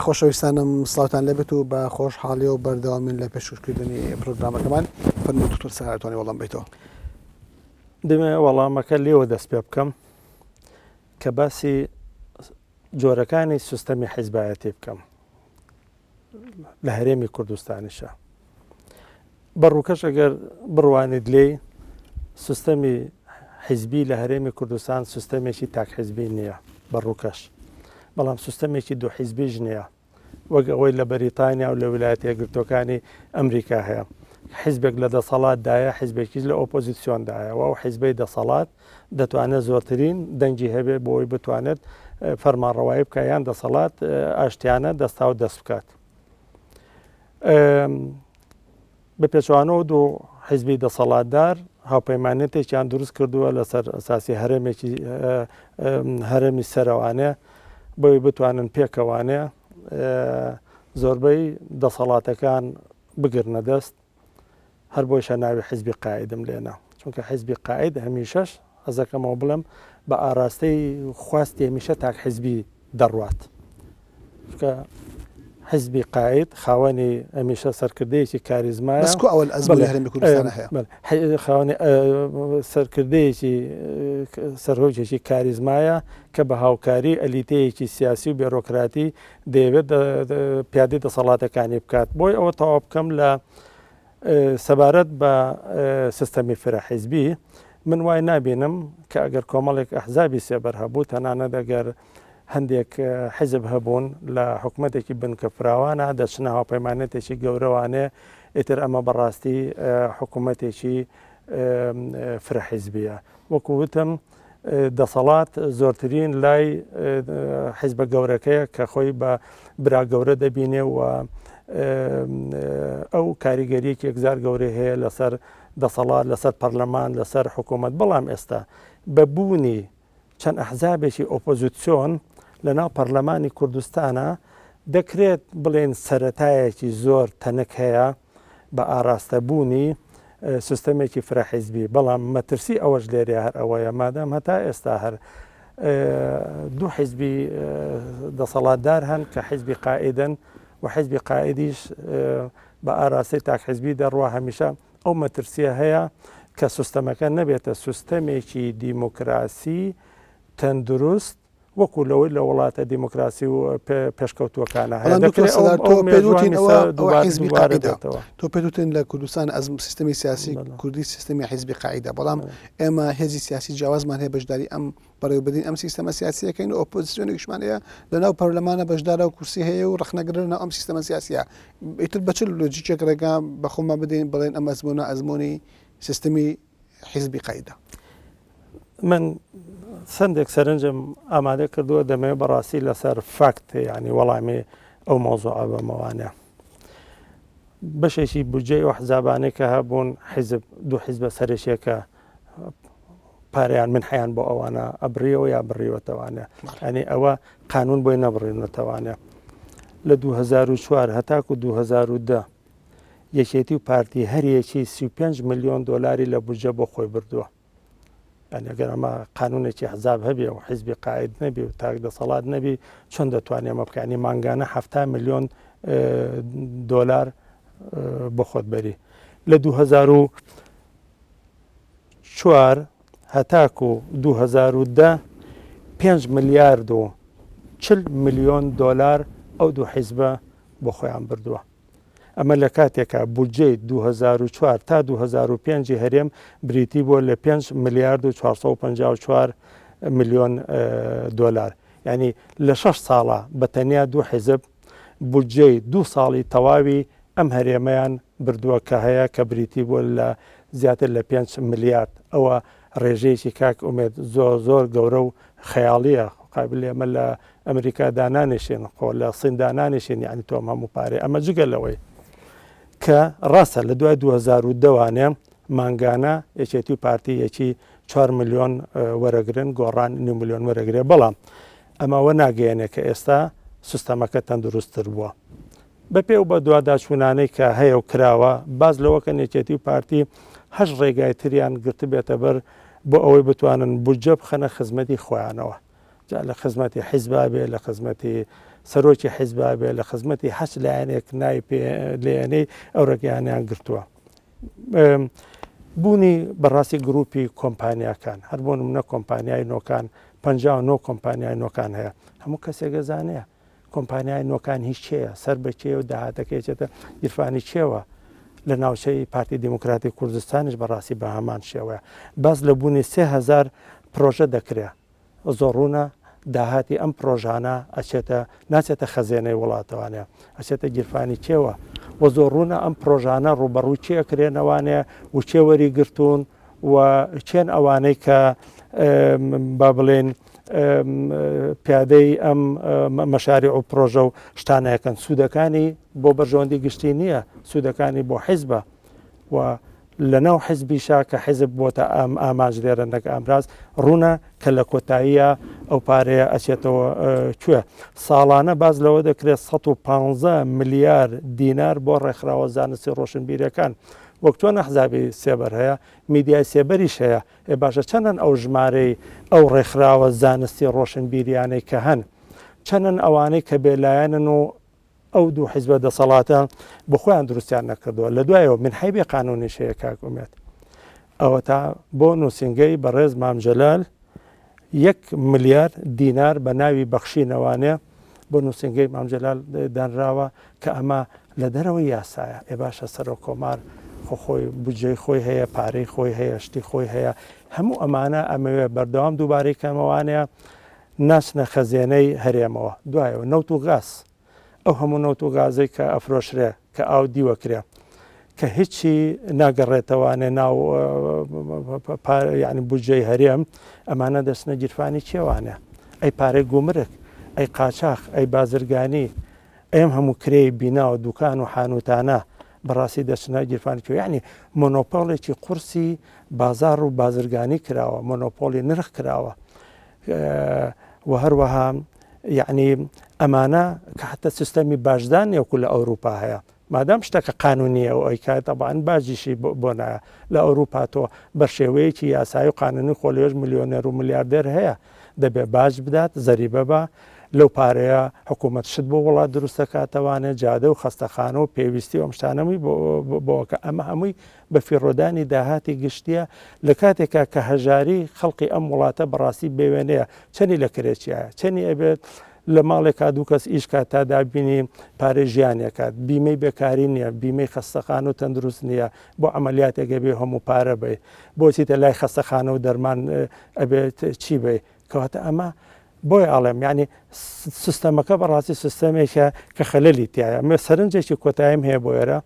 خۆشەویستانم سڵاوتان لێبێت و بە خۆشحاڵیەوە بەردەوامین لە پێشکەشکردنی پرۆگرامەکەمان. فەرموو دکتۆر سەرار توانی وەڵام بیتەوە. دەمێ وەڵامەکە لێوە دەست پێ بکەم کە باسی جۆرەکانی سیستەمی حیزبایەتی بکەم لە هەرێمی کوردستانیشە. بە ڕووکەش ئەگەر بڕوانیت لێی سیستەمی حیزبی لە هەرێمی کوردستان سیستەمێکی تاک حیزبی نییە بە ڕووکەش، بەڵام سیستەمێکی دوو حیزبیش نییە وەک ئەوەی لە بەریتانیا و لە ویلایەتە یەکگرتووەکانی ئەمریکا هەیە. حیزبێک لە دەسەڵاتدایە، حیزبێکیش لە ئۆپۆزیسیۆندایە و ئەو حیزبەی دەسەڵات دەتوانێت زۆرترین دەنگی هەبێت بۆ ئەوەی بتوانێت فەرمانڕەوایی بکات یان دەسەڵات ئاشتیانە دەستاو دەست بکات. بە پێچەوانەوە دوو حیزبی دەسەڵاتدار هاوپەیمانێتێکیان دروست کردووە لەسەر ئەساسی هەرێمێکی هەرێمی سەرەوانێ بۆی بتوانن پێکەوانێ زۆربەی دەسەڵاتەکان بگرنە دەست هەر بۆیشە ناوی حیزبی قائیدم لێنا چونکە حیزبی قائید هەمیشەش حەزەکەمەوە بڵێم بە ئاراستەی خواستی هەمیشە تاک حیزبی دەڕوات چونکە حیزبی قائید خاوەنی هەمیشە سەرکردەیەکی کاریزمایە بەس کو ئەوە ئەزموونی هەرێمی کوردستانە هەیە خاوەنی سەرکردەیەکی سەرۆکێکی کاریزمایە کە بە هاوکاری ئەلیتەیەکی سیاسی و بێرۆکراتی دەیەوێت پیادەی دەسەڵاتەکانی بکات بۆی ئەوە تەواو بکەم لە سەبارەت بە سیستەمی فرە حیزبی من وای نابینم کە ئەگەر کۆمەڵێک ئەحزابی سێبەر هەبوو تەنانەت ئەگەر هەندێک حیزب هەبوون لە حکومەتێکی بنکە فراوانە دەچنە هاوپەیمانێتێکی گەورەوانێ ئیتر ئەمە بەڕاستی حکوومەتێکی فرە حیزبیە وەکو وتم دەسەڵات زۆرترین لای حیزبە گەورەکەیە کە خۆی بە برا گەورە دەبینێ و ئەو کاریگەریەکی یەکجار گەورەی هەیە لەسەر دەسەڵات لەسەر پەرلەمان لەسەر حکوومەت بەڵام ئێستا بە بوونی چەند ئەحزابێکی ئۆپۆزیسیۆن لە ناو پەرلەمانی کوردستانە دەکرێت بڵێن سەرەتایەکی زۆر تەنک هەیە بە ئاراستە بوونی سیستەمێکی فرە حیزبی، بەڵام مەترسی ئەوەش لێرەیە هەر ئەوەیە مادام هەتا ئێستا هەر دوو حیزبی دەسەڵاتدار هەن کە حیزبی قائیدن و حیزبی قائیدیش بە ئاراستەی تاک حیزبی دەڕوا هەمیشە ئەو مەترسیە هەیە کە سیستەمەکە نەبێتە سیستەمێکی دیموکراسی تەندروست وەکو لەوەی لە وڵاتە دیموکراسی و پێشکەوتووەکانە هەیە. بەڵام دکتۆر دەکرێت سەلار ئەو تۆ پێت مێژووە وتین هەمیسە ئەوە ئەوە دووبار حیزبی دووبارە قاعیدە بێتەوە. تۆ پێت وتین لە کوردستان ئەزم سیستەمی سیاسی بەڵێ. کوردی سیستەمی حیزبی قاعیدە بەڵام بەڵێ. ئێمە هێزی سیاسی جیاوازمان هەیە بەشداری ئەم بەڕێوەبردنی ئەم سیستەمە سیاسیەکەین و ئۆپۆزیسیۆنێکیشمان هەیە لەناو پەرلەمانە بەشدارە و کورسی هەیە و ڕەخنەگرە لەناو ئەم سیستەمە سیاسیە ئیتر بە چ لۆجیکێک ڕێگا بە خۆمان بدەین بڵێن ئەم ئەزموونە ئەزموونی سیستمی حیزبی قاعیدە؟ من سندێک سەرنجم ئامادە کردووە دەمەوێت بەڕاستی لەسەر فاکت یعنی وەڵامی ئەو مۆزوعە بەمەوانە بەشێکی بودجەی ئەو حزابانەی کە هەبوون حیزب دوو حیزبە سەرەکیەکە پارەیان من حیان بۆ ئەوانە ئەبڕیەوە یا بڕیوەتەوانە ئەنی ئەوە قانون بۆی نەبڕینەتەوانە لە 2004 هەتاکو 2010 یەکێتی و پارتی هەر یەکی 35 ملیۆن دۆلاری لە بودجە بۆ خۆی بردووە. یانی ئەگەر ئەمە قانونێکی حزاب هەبێ و حیزبی قائید نەبی و تاک دەسەڵات نەبی چۆن دەتوانێ ئەمە بکە؟ ینی مانگانە 70 ملیۆن دۆلار بۆ خۆت بەری. لە 2004 هەتاکو 2010 5 ملیارد و 40 ملیۆن دۆلار ئەو دوو حیزبە بۆ خۆیان بردووە. ئەمە لە کاتێکا بودجەی 2004 تا 2005 ی هەرێم بریتی بووە لە 5 ملیارد و 454 ملیۆن دۆلار. یانی لە شەش ساڵا بە تەنیا دوو حیزب بودجەی دوو ساڵی تەواوی ئەم هەرێمەیان بردووە کە هەیە کە بریتی بووە لە زیاتر لە 5 ملیارد. ئەوە ڕێژەیەکی کاک ئومێد زۆر زۆر گەورە و خەیاڵییە. قابل ئێمە لە ئەمریکا دانانیشین خۆ لە صین دانانیشین یعنی تۆم هەموو پارەی ئەمە جگە لەوەی کە ڕاستە لە دوای 2010 وانێ مانگانە یەکێتی و پارتی یەکی 4 ملیۆن وەرەگرن گۆڕان نیو ملیۆن وەرەگرێ بەڵام ئەمەوە ناگەیەنێ کە ئێستا سیستەمەکە تەندروستتر بووە بەپێ و بە دواداچوونانەی کە هەیە و کراوە باز لەوەکەن یەکێتی و پارتی هەش ڕێگای تریان گرتبێتە بەر بۆ ئەوەی بتوانن بودجە بخەنە خزمەتی خۆیانەوە جا لە خزمەتی حیزبا بێ، لە خزمەتی سەرۆکی حیزبا بێ لە خزمەتی هەچ لایەنێک ناوی پێ لێنەی ئەو ڕێگەیانیان گرتووە. بوونی بەڕاستی گروپی کۆمپانیاکان هەر بۆ نمونە کۆمپانیای نۆکان 59 کۆمپانیای نۆکان هەیە هەموو کەسێک ئەزانێ کۆمپانیای نۆکان هی کێیە سەر بە کێ و داهاتەکەی چێتە گیرفانی کێوە لە ناوچەی پارتی دیموکراتی کوردستانیش بەڕاستی بە هەمان شێوەیە باس لە بوونی 3000 پرۆژە دەکرێت زۆر ڕوونە داهاتی ئەم پڕۆژانە ئەچێتە ناچێتە خەزێنەی وڵاتەوانێ ئەچێتە گیرفانی کێوە و زۆر ڕوونە ئەم پڕۆژانە ڕووبەڕووی کێ ئەکرێنەوانێ و کێ وەری گرتوون و کێن ئەوانەی کە با بڵێن پیادەی ئەم مەشاری و پرۆژە و شتانەکەن سوودەکانی بۆ بەرژەوەندی گشتی نییە سوودەکانی بۆ حیزبە و لەناو حزبیشا کە حزب بۆتە ئامانج لێرە نەک ئامراز، ڕوونە کە لە کۆتاییا ئەو پارەیە ئەچێتەوە کوێ. ساڵانە باس لەوە دەکرێت 115 ملیار دینار بۆ ڕێکخراوە زانستی ڕۆشنبیریەکان، وەک چۆن ئەحزابی سێبەر هەیە، میدیای سێبەریش هەیە، ئێ باشە چەندن ئەو ژمارەی ئەو ڕێکخراوە زانستی ڕۆشنبیریانەی کە هەن؟ چەندن ئەوانەی کە بێلایەنن و ئەو دوو حیزبە دەسەڵاتە بۆ خۆیان دروستیان نەکردووە لە دوایەوە منحەی بێ قانونیش هەیە کاک ئومێد ئەوەتا بۆ نووسینگەی بەڕێز مام جەلال یەک ملیار دینار بە ناوی بەخشینەوانێ بۆ نووسینگەی مام جەلال دانراوە کە ئەمە لە دەرەوەی یاسایە ئێ باشە سەرۆک کۆمار خۆ خۆی بودجەی خۆی هەیە پارەی خۆی هەیە شتی خۆی هەیە هەموو ئەمانە ئەمەوێ بەردەوام دووبارەی کەمەوانەیە ناچنە خەزێنەی هەرێمەوە. دوایەوە نەوت و غاز. ئەو هەموو نەوت و غازەی کە ئەفرۆشرێ، کە ئاو دیوەکرێ، کە هیچی ناگەڕێتەوانێ ناو یانی بودجەی هەرێم، ئەمانە دەچنە گیرفانی کێوانێ؟ ئەی پارەی گومرک، ئەی قاچاخ، ئەی بازرگانی، ئەی ئەم هەموو کرێی بینا و دوکان و حانووتانە بەڕاستی دەچنە گیرفانی کێ؟ یانی مۆنۆپۆڵێکی قورسی بازاڕ و بازرگانی کراوە، مۆنۆپۆڵی نرخ کراوە. و هەروەها یعنی ئەمانە کە حتا سیستەمی باجدان نیە وەکو لە ئەوروپا هەیە مادام شتەکە قانونیە و ئەیکات تەبعەن باجیشی بۆ نایە لە ئەوروپا تۆ بە شێوەیەکی یاسایی و قانونی خۆ لەوێش ملیۆنێر و ملیاردێر هەیە دەبێ باج بدات زەریبە بە لەو پارەیە حکوومەت شت بۆ وڵات دروست دەکاتەوانێ جادە و خەستەخانە و پێویستی و ئەم شتانەمی بۆکە ئەمە هەمووی بەفیڕۆدانی داهاتی گشتییە، لە کاتێکا کە هەژاری خەڵقی ئەم وڵاتە بەڕاستی بێوێنەیە، چەنی لە کرێچیایە، چەنی ئەبێت لە ماڵێکا دوو کەس ئیش کات تا دابینی پارەی ژیانێ کات، بیمەی بێکاری نییە، بیمەی خەستەخانە و تەندروست نییە، بۆ عەمەلیاتێک ئەبێ هەموو پارە بەی، بۆ چیتە لای خەستەخانە و دەرمان ئەبێت چی بەی، کەواتە ئەمە بۆیە ئەڵێم یانی سیستەمەکە بەڕاستی سیستەمێکە کە خەلەلی تیایە. من سەرنجێکی کۆتاییم هەیە بۆ ئێرە،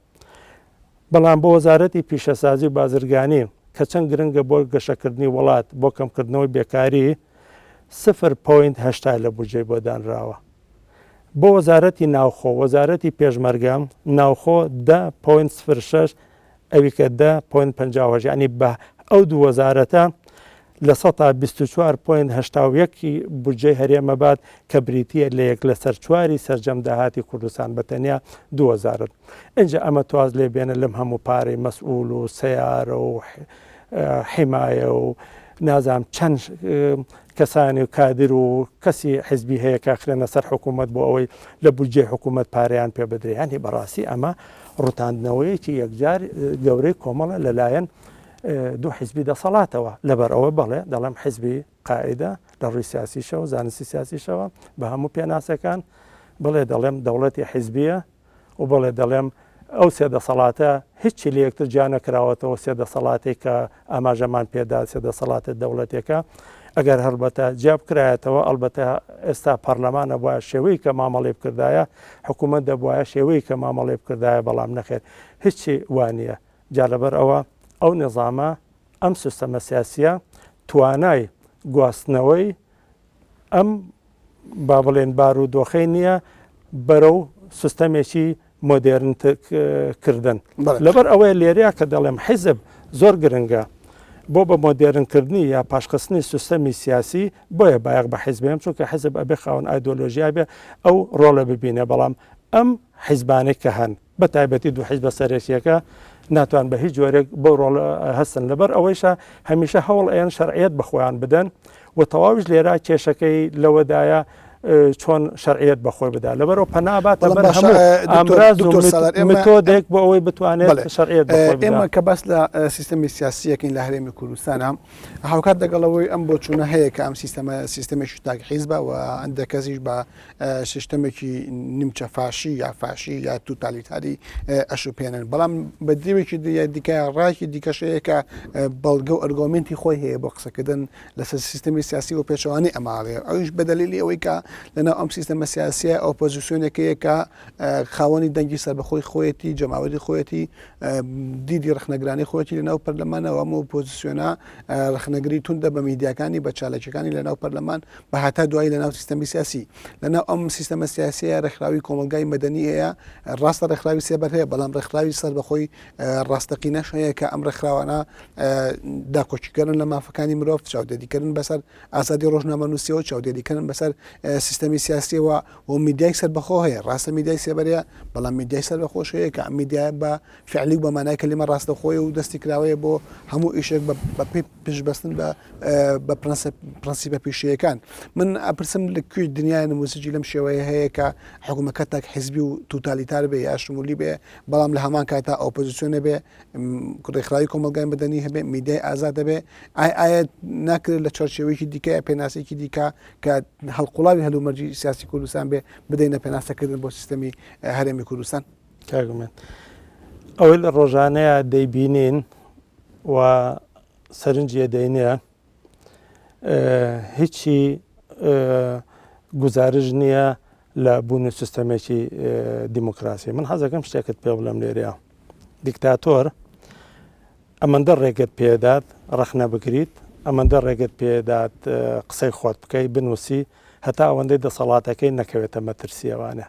بەڵام بۆ وەزارەتی پیشەسازی و بازرگانی کە چەند گرنگە بۆ گەشەکردنی وڵات بۆ کەمکردنەوەی بێکاری سفر point 80 لە بودجەی بۆ دانراوە. بۆ وەزارەتی ناوخۆ، وەزارەتی پێشمەرگە، ناوخۆ دە point سفر شەش ئەویکە دە point 58 یانی بە ئەو دوو وەزارەتە 24 point 81 ی بودجەی هەرێم ئەبات کە بریتییە لە یەک لەسەر چواری سەرجەم داهاتی کوردستان بە تەنیا دوو وەزارەت. ئینجا ئەمە تواز لێ بێنە لەم هەموو پارەی مەسئول و سەیارە و حیمایە و نازانم چەند کەسانی و کادر و کەسی حزبی هەیە کە خرێنە سەر حکوومەت بۆ ئەوەی لە بودجەی حکوومەت پارەیان پێ بدرێ یانی بەڕاستی ئەمە ڕوتاندنەوەیەکی یەکجار گەورەی کۆمەڵە لەلایەن دوو حزبی دەسەڵاتەوە لەبەر ئەوە بەڵێ دەڵێم حزبی قاعیدە لە ڕووی سیاسیشەوە زانستی سیاسیشەوە بە هەموو پێناسەکان بڵێ دەڵێم دەوڵەتی حزبیە و بەڵێ دەڵێم ئەو سێ دەسەڵاتە هیچی لە یەکتر جیا نەکراوەتەوە سێ دەسەڵاتێک کە ئاماژەمان پێدا سێ دەسەڵاتە دەوڵەتێکە ئەگەر هەڵبەتە جیا بکرایەتەوە ئەڵبەتە ئێستا پەرلەمان ئەبوایە شێوەی کە مامەڵەی بکردایە حکوومەت دەبوایە شێوەی کە مامەڵەی بکردایە بەڵام نەخێر هیچی وانە جا لەبەر ئەوە ئەو نظامە ئەم سیستەمە سیاسیە توانای گواستنەوەی ئەم با بڵێن بارودۆخەی نییە بەرەو سیستەمێکی مۆدێرن کردن لەبەر ئەوەیە لێرەیە کە دەڵێم حیزب زۆر گرنگە بۆ بە مۆدێرنکردنی یا پاشخستنی سیستەمی سیاسی بۆیە بایەخ بە حیزبێم چونکە حیزب ئەبێ خاوەن ئایدۆلۆژیا بێ ئەو ڕۆڵە ببینێ بەڵام ئەم حیزبانەی کە هەن بە تایبەتی دوو حیزبە سەرەکییەکە ناتوان بە هیچ جۆرێک بەو ڕۆڵە هەستن لەبەر ئەوەیشە هەمیشە هەوڵ ئەیەن شەرعیەت بە خۆیان بدەن و تەواویش لێرە کێشەکەی لەوەدایە. چۆن شەرعیەت بە خۆی بدا لەبەرەوە پەنا باتە بەر هەموو ئامراز و متۆدێک بۆ ئەوەی بتوانێت شەرعیەت بە خۆی بدا. ئێمە کە باس لە سیستەمی سیاسیەکەین لە هەرێمی کوردستانە هاوکات لەگەڵەوەی ئەم بۆچوونە هەیە کە ئەم سیستەمە سیستەمێکی تاک حیزبە و هەندێک کەسیش بە سیستەمێکی نیمچە فاشی یا فاشی یا توتالیتاری ئەشوپێنن بەڵام بە دیوێکی دیکە ڕایکی دیکەش هەیە کە بەڵگە و ئەرگۆمێنتی خۆی هەیە بۆ قسەکردن لەسەر سیستەمی سیاسی و پێچەوانەی ئەماڵێ ئەویش بە دەلیلی ئەوەی کە لەناو ئەم سیستەمە سیاسیە ئۆپۆزیسیۆنێکەیە کە خاوەنی دەنگی سەربەخۆی خۆیەتی جەماوەری خۆیەتی دیدی ڕخنەگرانی خۆیەتی لەناو پەرلەمانەوە ئەم ئۆپۆزیسیۆنە ڕخنەگری توندە بە میدیاکانی بە چالاکیەکانی لەناو پەرلەمان بە هەتا دوایی لەناو سیستەمی سیاسی لەناو ئەم سیستەمە سیاسیە ڕێکخراوی کۆمەڵگای مەدەنی هەیە ڕاستە ڕێکخراوی سێبەر هەیە بەڵام ڕێکخراوی سەربەخۆی ڕاستەقینەش هەیە کە ئەم ڕێکخراوانە داکۆکیکردن لە مافەکانی مرۆڤ چاودێریکردن بەسەر ئازادی ڕۆژنامەنووسیەوە چاودێریکردن بەسەر سیستەمی سیاسیەوە و میدیای سەربەخۆ هەیە ڕاستە میدیای سێبەرەیە بەڵام میدیای سەربەخۆش هەیە کە ئەم میدیایە بە فعلی و بە مانای کەلیمە ڕاستەخۆیە و دەستی کراوەیە بۆ هەموو ئیشێک بە پێی پشتبەستن بە بە پرەنسیپە پیشەیەکان من ئەپرسم لە کوێی دنیای نموزجی لەم شێوەیە هەیە کە حکوومەکە تاک حزبی و توتالیتار بێ یا شمولی بێ بەڵام لە هەمان کاتا ئۆپۆزیسیۆن نەبێ ڕێکخراوی کۆمەڵگای مەدەنی هەبێ میدیای ئازاد دەبێ ئای ئایا ناکرێت لە چوارچێوەیەکی دیکە یا پێناسێکی دیکە کە هەڵقوڵاوی هەلومەرجی سیاسی کوردستان بێ بدەینە پێناسەکردن بۆ سیستەمی هەرێمی کوردستان؟ کاک ئومێد ئەوەی لە ڕۆژانەیە دەیبینین و سەرنجی ئەدەینێ هیچی گوزارش نییە لە بوون و سیستەمێکی دیموکراسی من حەزەکەم شتێکت پێ بڵێم لێرەیە دیکتاتۆر ئەمەندە ڕێگەت پێدات ڕەخنە بگریت ئەمەندە ڕێگەت پێدات قسەی خۆت بکەی بنووسی هەتا ئەوەندەی دەسەڵاتەکەی نەکەوێتە مەترسیەوانە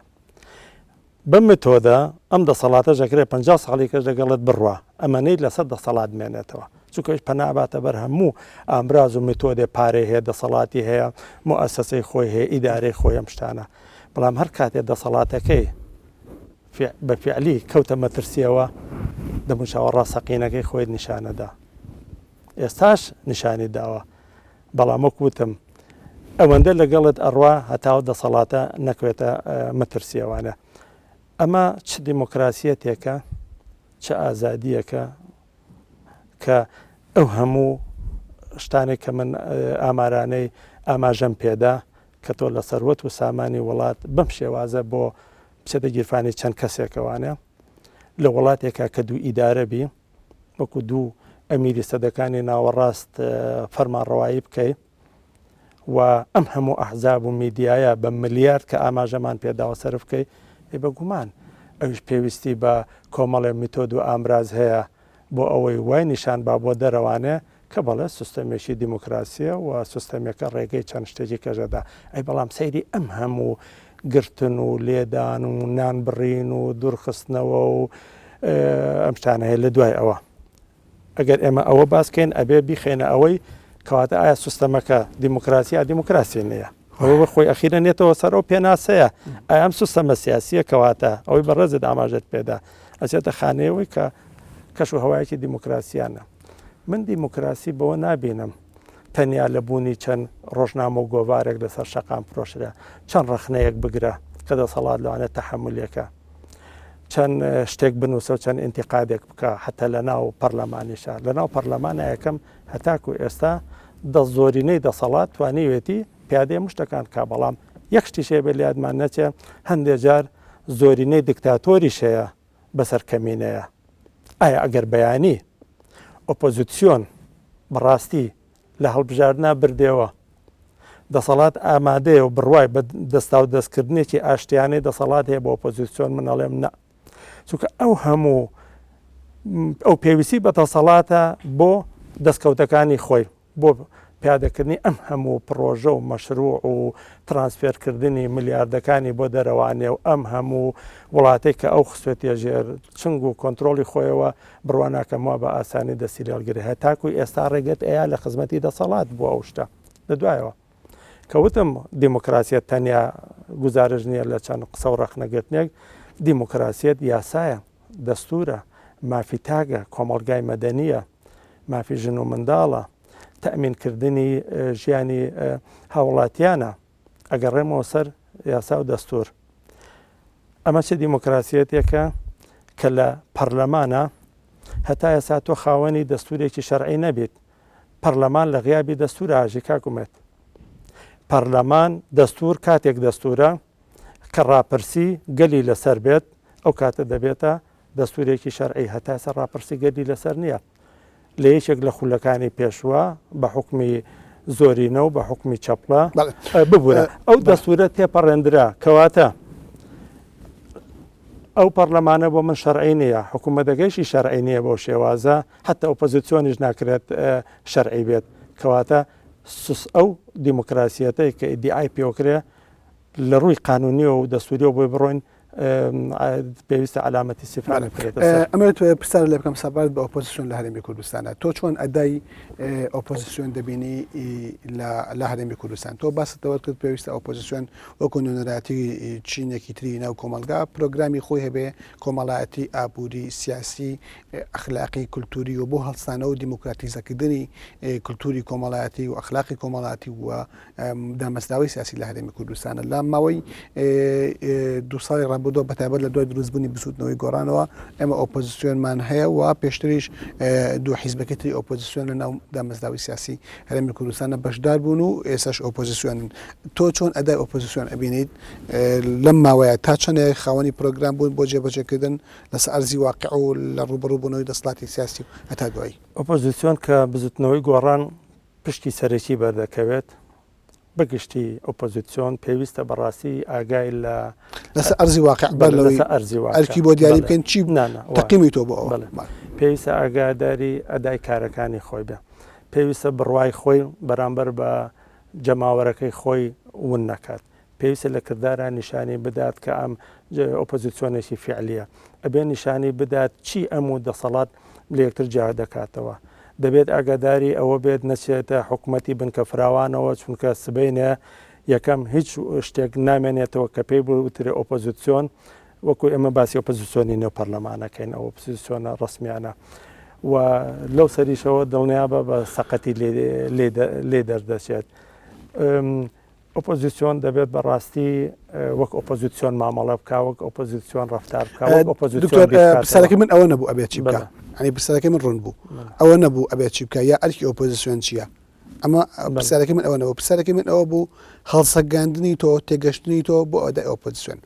بەم متۆدە ئەم دەسەڵاتەش ئەکرێ 50 ساڵی کەش لەگەڵت بڕوا ئەمەنەی لەسەر دەسەڵات بمێنێتەوە چونکە ئەویش پەنا ئەباتە بەر هەموو ئامراز و متۆدێ پارەی هەیە دەسەڵاتی هەیە موئەسەسەی خۆی هەیە ئیدارەی خۆی ئەم شتانە بەڵام هەر کاتێ دەسەڵاتەکەی بە فعلی کەوتە مەترسیەوە دەموچاوە ڕاستەقینەکەی خۆیت نیشانەدا ئێستاش نیشانی داوە بەڵام وەک وتم ئەوەندە لەگەڵت ئەڕوا هەتاو دەسەڵاتە نەکەوێتە مەترسیەوانە. ئەمە چ دیموکراسیەتێکە، چ ئازادیەکە کە ئەو هەموو شتانێک کە من ئامارانەی ئاماژەم پێدا کە تۆ لە سەروەت و سامانی وڵات بەم شێوازە بۆ بچێتە گیرفانی چەند کەسێکەوانە لە وڵاتێکا کە دوو ئیدارە بی وەکو دوو ئەمیری سەدەکانی ناوەڕاست فەرمانڕەوایی بکەی و ئەم هەموو ئەحزاب و میدیایە بە ملیارد کە ئاماژەمان پێداوە سەرف بکەی ئەی بە گومان ئەویش پێویستی بە کۆمەڵێ میتۆد و ئامراز هەیە بۆ ئەوەی وای نیشان با بۆ دەرەوانێ کە بەڵێ سیستەمێکی دیموکراسیە و سیستەمێکە ڕێگەی چەند شتێکی کەش دەدا ئەی بەڵام سەیری ئەم هەموو گرتن و لێدان و نان بڕین و دوورخستنەوە و ئەم شتانە هەیە لە دوای ئەوە ئەگەر ئێمە ئەوە باس کەین ئەبێ بیخێنە ئەوەی کەواتە ئایا سیستەمەکە دیموکراسی یا دیموکراسی نییە ئەوە بە خۆی ئەخیرە نێتەوە سەر ئەو پێناسەیە ئایا ئەم سیستەمە سیاسیە کەواتە ئەوەی بەڕێزت ئاماژەت پێدا ئەچێتە خانەیەوەی کە کەش و هەوایەکی دیموکراسیانە من دیموکراسی بەوە نابینم تەنیا لە بوونی چەند ڕۆژنامە و گۆڤارێک لەسەر شەقام فرۆشرا چەند ڕەخنەیەک بگرە کە دەسەڵات لەوانە تەحەمولێکە چەند شتێک بنووسە و چەند ئینتیقادێک بکە حتا لە ناو پەرلەمانیشە لە ناو پەرلەمانە یەکەم هەتاکو ئێستا دە زۆرینەی دەسەڵات توانیوێتی پیادەی مشتەکان کا بەڵام یەک شتیش هەیە بێ لە یادمان نەچێ هەندێ جار زۆرینەی دکتاتۆریش هەیە بەسەر کەمینەیە ئایا ئەگەر بەیانی ئۆپۆزیسیۆن بەڕاستی لە هەڵبژاردنا بردێوە دەسەڵات ئامادەیە و بڕوای بە دەستاو دەستکردنێکی ئاشتیانەی دەسەڵات هەیە بۆ ئۆپۆزیسیۆن من ئەڵێم نا چونکە ئەو هەموو ئەو پێویستی بە دەسەڵاتە بۆ دەستکەوتەکانی خۆی بۆ پیادەکردنی ئەم هەموو پڕۆژە و مەشروع و ترانسفێرکردنی ملیاردەکانی بۆ دەرەوانێ و ئەم هەموو وڵاتەی کە ئەو خستوێتیە ژێر چنگ و کۆنترۆڵی خۆیەوە بڕوا ناکەم وا بە ئاسانی دەستی لێ هەڵگرێ هەتاکو ئێستا ڕێگەت ئەیا لە خزمەتی دەسەڵات بووە ئەو شتە لە دوایەوە کە وتم دیموکراسیەت تەنیا گوزارش نییە لە چەند قسە و ڕەخنەگرتنێک دیموکراسیەت یاسایە دەستورە مافی تاکە کۆمەڵگای مەدەنیە مافی ژن و منداڵە، تەئمین کردنی ژیانی هاوڵاتیانە. ئەگەڕێمەوە سەر یاسا و دەستور ئەمە چ دیموکراسیەتێکە کە لە پەرلەمانە هەتا ئێستا تۆ خاوەنی دەستورێکی شەرعی نەبیت پەرلەمان لە غیابی دەستور ئاژی کاک ئومێد پەرلەمان دەستور کاتێک دەستورە کە ڕاپرسی گەلی لەسەر بێت ئەو کاتە دەبێتە دەستورێکی شەرعی هەتا ئێستا ڕاپرسی گەلی لەسەر نییە لە یەکێک لە خولەکانی پێشوە بە حکمی زۆرینە و بە حکمی چەپڵە ببورە ئەو دەستورە تێپەڕێندرا کەواتە ئەو پەرلەمانە بۆ من شەرعی نییە حکوومەتەکەیشی شەرعی نییە بەو شێوازە حتا ئۆپۆزیسیۆنیش ناکرێت شەرعی بێت کەواتە سوس ئەو دیموکراسیەتەی کە ئیدیعای پێوەکرێ لە ڕووی قانونیەوە و دەستوریەوە بۆی بڕۆین پێویستە عەلامەتی ئیستیفهام بکرێتە سەر. ئەمەوێت پرسیار لێ بکەم سەبارەت بە ئۆپۆزیسیۆن لە هەرێمی کوردستانە تۆ چۆن ئەدای ئۆپۆزیسیۆن دەبینی لە هەرێمی کوردستان تۆ باست لەوە کرد پێویستە ئۆپۆزیسیۆن وەکو نوێنەرایەتی چینێکی تری ناو کۆمەڵگا پرۆگرامی خۆی هەبێ کۆمەڵایەتی ئابووری سیاسی ئەخلاقی کولتوری و بۆ هەڵسانەوە و دیموکراتیزەکردنی کولتوری کۆمەڵایەتی و ئەخلاقی کۆمەڵاتی و دامەزراوەی سیاسی لە هەرێمی کوردستانە لە ماوەی دو ساڵی ڕابردووە بەتایبەت لە دوای دروستبوونی بزوتنەوەی گۆڕانەوە ئێمە ئۆپۆزیسیۆنمان هەیە و پێشتریش دوو حیزبەکەی تری ئۆپۆزیسیۆن لە ناو دامەزراوەی سیاسی هەرێمی کوردستانە بەشدار بوون و ئێسش ئۆپۆزیسیۆنن تۆ چۆن ئەدای ئۆپۆزیسیۆن ئەبینیت لەم ماوەیە تا چەندێک خاوەنی پرۆگرام بوون بۆ جێبەجێکردن لەسەر ئەرزی واقع و لە ڕووبەڕووبوونەوەی دەسەڵاتی سیاسی و هەتا دوایی؟ ئۆپۆزیسیۆن کە بزوتنەوەی گۆڕان پشکی سەرەکی بەردەکەوێت، بەگشتی ئۆپۆزیسیۆن پێویستە بەڕاستی ئاگای لە لەسەر ئەرزی واقع بەر لەوەی لەسەر ئەرزی واقع ئەرکی بۆ دیاری بەڵێ بکەین چی نا نا وایە تەقیمی تۆ بۆ ئەوە بەڵێ بەڵێ. پێویستە ئاگاداری ئەدای کارەکانی خۆی بێ پێویستە بڕوای خۆی بەرامبەر بە جەماوەرەکەی خۆی ون نەکات پێویستە لە کردارا نیشانی بدات کە ئەم ئۆپۆزیسیۆنێکی فیعلیە. ئەبێ نیشانی بدات چی ئەم و دەسەڵات لە یەکتر جیا دەکاتەوە. دەبێت ئاگاداری ئەوە بێت نەچێتە حکومەتی بنکە فراوانەوە چونکە سبەینێ یەکەم هیچ شتێک نامێنێتەوە کە پێی بوترێ ئۆپۆزیسیۆن وەکو ئێمە باسی ئۆپۆزیسیۆنی نێو پەرلەمانەکەین ئەو ئۆپۆزیسیۆنە ڕەسمیانە و لەو سەریشەوە دڵنیابە بە سەقەتی لێ دەردەچێت. ئۆپۆزیسیۆن دەبێت بە ڕاستی وەک ئۆپۆزیسیۆن مامەڵە بکا وەک ئۆپۆزیسیۆن ڕەفتار بکا وەک ئۆپۆزیسیۆن بیر بکاتەوە. پرسیارەکەی من ئەوە نەبوو ئەبێت چی بکا یانی پرسیارەکەی من ڕوون بوو ئەوە نەبوو ئەبێت چی بکا یا ئەرکی ئۆپۆزیسیۆن چییە ئەمە پرسیارەکەی من ئەوە نەبوو پرسیارەکەی من ئەوە بوو هەڵسەنگاندنی تۆ تێگەشتنی تۆ بۆ ئەدای ئۆپۆزیسیۆن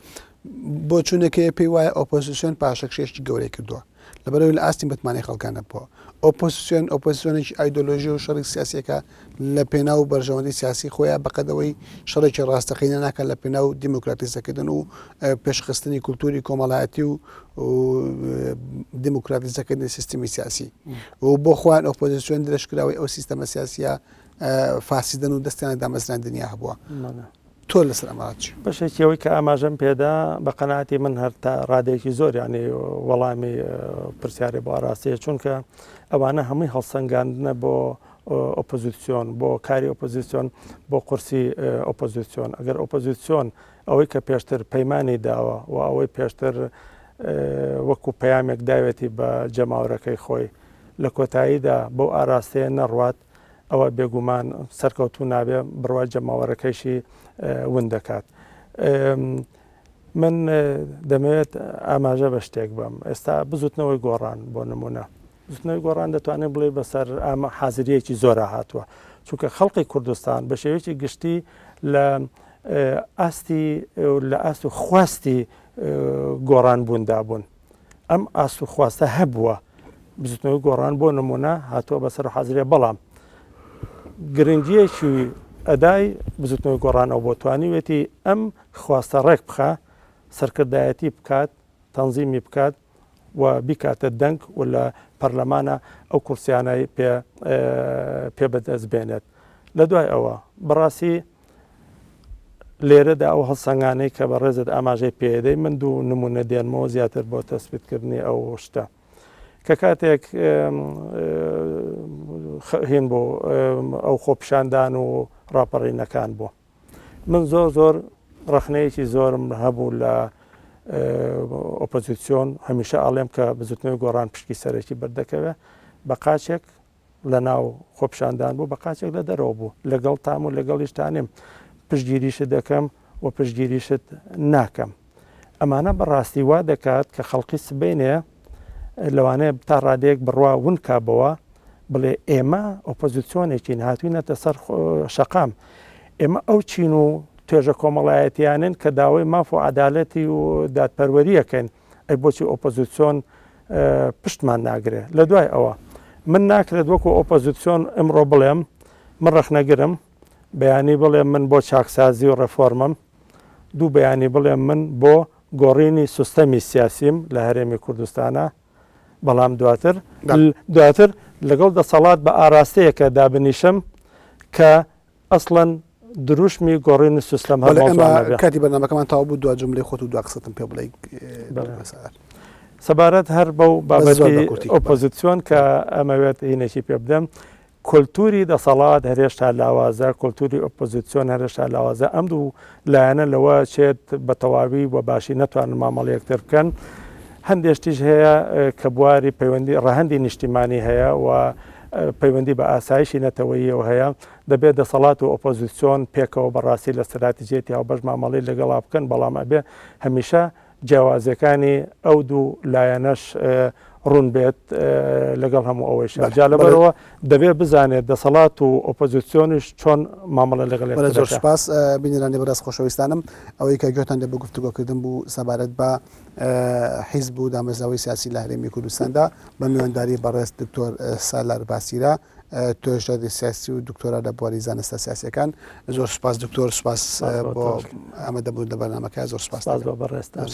بۆچوونەکەی پێی وایە ئۆپۆزیسیۆن پاشەکشێکی گەورەی کردووە لەبەرئەوەی لە ئاستی متمانەی خەڵکا نەبووە. ئۆپۆزسیۆن ئۆپۆزسیۆنێکی ئایدۆلۆژی و شەڕی سیاسیەکە لە پێناو بەرژەوەندی سیاسی خۆیان بەقەدەوەی شەڕێکی ڕاستەقینە ناکات لە پێناو دیموکراتیزەکردن و پێشخستنی کولتوری کۆمەڵایەتی و دیموکراتیزەکردنی سیستمی سیاسی و بۆ خۆیان ئۆپۆزسیۆن درێژکراوەی ئەو سیستەمە سیاسیە فاسیدن و دەستیان دامەزراندنیا هەبووە. تۆ لەسەر ئەمە ڕات چیە؟ بەشێکی ئەوەی کە ئاماژەم پێدا بە قەناعەتی من هەر تا ڕادەیەکی زۆر یانی وەڵامی پرسیارێ بۆ ئاراستەیە چونکە ئەوانە هەمووی هەڵسەنگاندنە بۆ ئۆپۆزیسیۆن بۆ کاری ئۆپۆزیسیۆن بۆ قورسی ئۆپۆزیسیۆن ئەگەر ئۆپۆزیسیۆن ئەوەی کە پێشتر پەیمانی داوە و ئەوەی پێشتر وەکو پەیامێک داوێتی بە جەماوەرەکەی خۆی لە کۆتاییدا بەو ئاراستەیە نەڕوات ئەوە بێگومان سەرکەوتوو نابێ بڕوای جەماوەرەکەیشی ون دەکات. من دەمەوێت ئاماژە بە شتێک بەم ئێستا بزوتنەوەی گۆڕان بۆ نمونە بزوتنەوەی گۆڕان دەتوانێت بڵێ بەسەر ئامە حازریەکی زۆرە هاتووە چونکە خەڵقی کوردستان بە شێوەیەکی گشتی لە ئاستی لە ئاست و خواستی گۆڕان بووندا بوون ئەم ئاست و خواستە هەبووە بزوتنەوەی گۆڕان بۆ نمونە هاتووە بەسەر حازرێ بەڵام گرنگیەکی ئەدای بزوتنەوەی گۆڕانەوە بۆ توانیوێتی ئەم خواستە ڕێک بخە سەرکردایەتی بکات تەنزیمی بکات و بیکاتە دەنگ و لە پەرلەمانە ئەو کورسیانەی پێ پێ بەدەست بێنێت لە دوای ئەوە بەڕاستی لێرەدا ئەو هەڵسەنگانەی کە بەڕێزت ئاماژەی پێدەی من دوو نمونە دێنمەوە زیاتر بۆ تەسبیتکردنی ئەو شتە کە کاتێک هین بۆ ئەو خۆپیشاندان و ڕاپەڕینەکان بوو من زۆر زۆر ڕەخنەیەکی زۆرم هەبوو لە ئۆپۆزیسیۆن هەمیشە ئاڵێم کە بزوتنەوەی گۆڕان پشکی سەرەکی بەردەکەوێ بە قاچێک لە ناو خۆپیشاندان بوو بە قاچێک لە دەرەوە بوو لەگەڵ تام و لەگەڵیشتانیم. پشتگیریشت دەکەم و پشتگیریشت ناکەم. ئەمانە بەڕاستی وا دەکات کە خەڵکی سبەینێ لەوانەیە تا ڕادەیەک بڕوا ون کا بەوە بڵێ ئێمە ئۆپۆزیسیۆنێکین هاتوینەتە سەر شەقام ئێمە ئەو چین و توێژە کۆمەڵایەتیانن کە داوای ماف و عەدالەتی و دادپەروەریەکەن ئەی بۆچی ئۆپۆزیسیۆن پشتمان ناگرێ لە دوای ئەوە من ناکرێت وەکو ئۆپۆزیسیۆن ئمڕۆ بڵێم من ڕەخنەگرم بەیانی بڵێم من بۆ چاکسازی و ڕێفۆرمم دوو بەیانی بڵێم من بۆ گۆڕینی سوستەمی سیاسیم لە هەرێمی کوردستانە بەڵام دواتر دواتر لەگەڵ دەسەڵات بە ئاراستەیەکە دابنیشم کە ئەسڵەن دروشمی گۆڕینی سوستەم هەر مەوزوع نەبێ. کاتی بەرنامەکەمان تەواو بوو دوا جوملەی خۆت و دوا قسەتم پێ بڵێ سەبارەت هەر بەو بابەتی ئۆپۆزیسیۆن کە ئەمەوێت هینێکی پێ بدەم کولتوری دەسەڵات هەرێشتا لاوازە، کولتوری ئۆپۆزیسیۆن هەرێشتا لاوازە، ئەم دوو لایەنە لەوە چێت بە تەواوی و باشی نەتوانن مامەڵە یەکتر بکەن. هەندێک شتیش هەیە کە بواری پەیوەندی ڕەهەندی نیشتیمانی هەیە و پەیوەندی بە ئاسایشی نەتەوەییەوە هەیە، دەبێت دەسەڵات و ئۆپۆزیسیۆن پێکەوە بەڕاستی لە ستراتیجیەتی هاوبەش مامەڵەی لەگەڵا بکەن، بەڵام ئەبێ هەمیشە جیاوازیەکانی ئەو دوو لایەنەش ڕوون بێت لەگەڵ هەموو ئەوەیش جا لەبەرەوە دەبێت بزانێت دەسەڵات و ئۆپۆزیسیۆنیش چۆن مامەڵە لەگەڵ یەکتر زۆر سپاس بینەرانی بەڕێز خۆشەویستانم ئەوەی کە گوێتان لێ بۆ گفتوگۆکردن بوو سەبارەت بە حیزب و دامەزراوەی سیاسی لە هەرێمی کوردستاندا بە میوانداری بەڕێز دکتۆر سالار باسیرە توێژەری سیاسی و دکتۆرا لە بواری زانستە سیاسیەکان زۆر سپاس دکتۆر سپاس بۆ ئامادەبوون لە بەرنامەکە زۆر سپاس بۆ بەڕێزتان.